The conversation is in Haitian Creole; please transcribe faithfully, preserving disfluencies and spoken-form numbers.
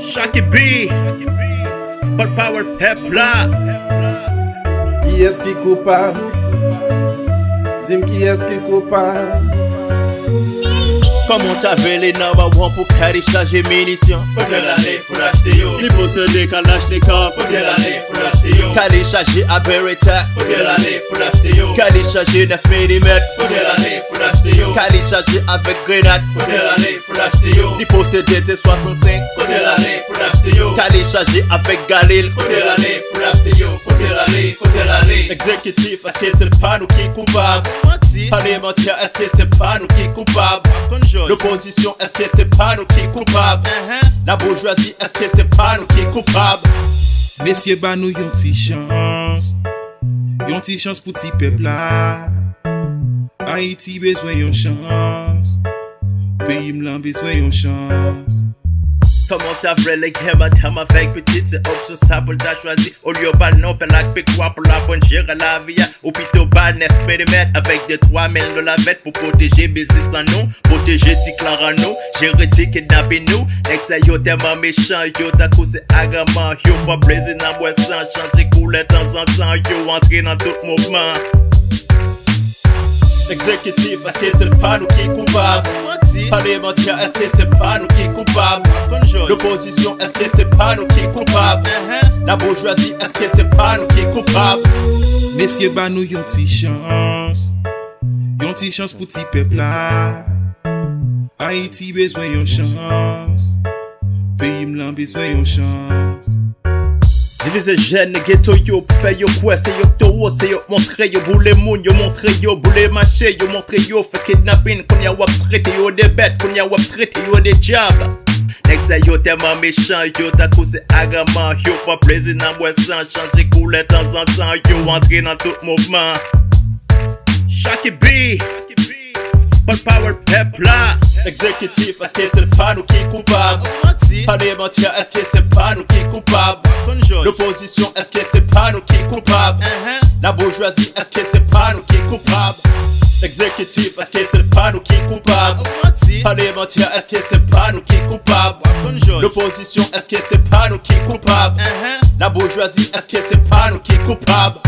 Shocky B, pòtpawòl pèp la. Kiyès ki koupab? Di m kiyès ki koupab? Kòman w ta vle nan bawon pou Kali chaje minisyon? Kote l ale pou l achte yo? Li posede kalachnikòv. Kote l ale pou l achte yo? Kali chaje a Beretta. Kote l ale pou l achte yo? Kali chaje nèf milimèt. Kote l ale pou l achte yo? Kali chaje avèk grenad. Kote l ale pou l achte yo? Li posede T swasannsenk. Kote l ale pou l achte yo? Kali chaje avèk galil. Kote l ale pou l achte yo? Kote l ale? Kote l ale? Egzekitif, èske se pa nou ki koupab? Manti. Palemantè, èske se pa nou ki koupab? Lopozisyon, èske se pa nou ki koupab? Laboujwazi, èske se pa nou ki koupab? Mesye, ba nou yon ti chans. Yon ti chans pou ti pèp la. Ayiti bezwen yon chans. Peyi m lan bezwen yon chans. Kòman w ta vle lè gen madanm avèk pitit, se opsyon sa pou l ta chwazi. Olye w ba l non pèl ak pikwa pou l aprann jere lavi a, ou pito ba l nèf milimèt avèk de twa mil dola vèt pou pwoteje biznis an nou, pwoteje ti klan an nou, jere ti kidnapin nou. Nèg sa yo tèlman mechan, yo tankou se aganman, yo pran plezi nan bwè san, chanje koulè tanzantan, yo antre nan tout mouvman. Egzekitif, èske se pa nou ki koupab? Manti. Palemantè, èske se pa nou ki koupab? Lopozisyon, èske se pa nou ki koupab? Laboujwazi, èske se pa nou ki koupab? Mesye, ba nou yon ti chans. Yon ti chans pou ti pèp la. Ayiti bezwen yon chans. Peyi m lan bezwen yon chans. Divize jèn nan geto yo pou fè yo kwè se yo k towo, se yo k montre yo boule moun, yo montre yo boule mache, yo montre yo fè kidnapin, kounye a w ap trete yo de bèt, kounye a w ap trete yo de dyab. Nèg sa yo tèlman mechan, yo tankou se aganman, yo pran plezi nan bwè san, chanje koulè tanzantan, yo antre nan tout mouvman. Shocky B, pòtpawòl pèp la. Egzekitif, èske se pa nou ki koupab? Manti. Palemantè, èske se pa nou ki koupab? Lopozisyon, èske se pa nou ki koupab? Laboujwazi, èske se pa nou ki koupab? Egzekitif, èske se pa nou ki koupab? Manti. Palemantè, èske se pa nou ki koupab? Lopozisyon, èske se pa nou ki koupab? Laboujwazi, èske se pa nou ki koupab?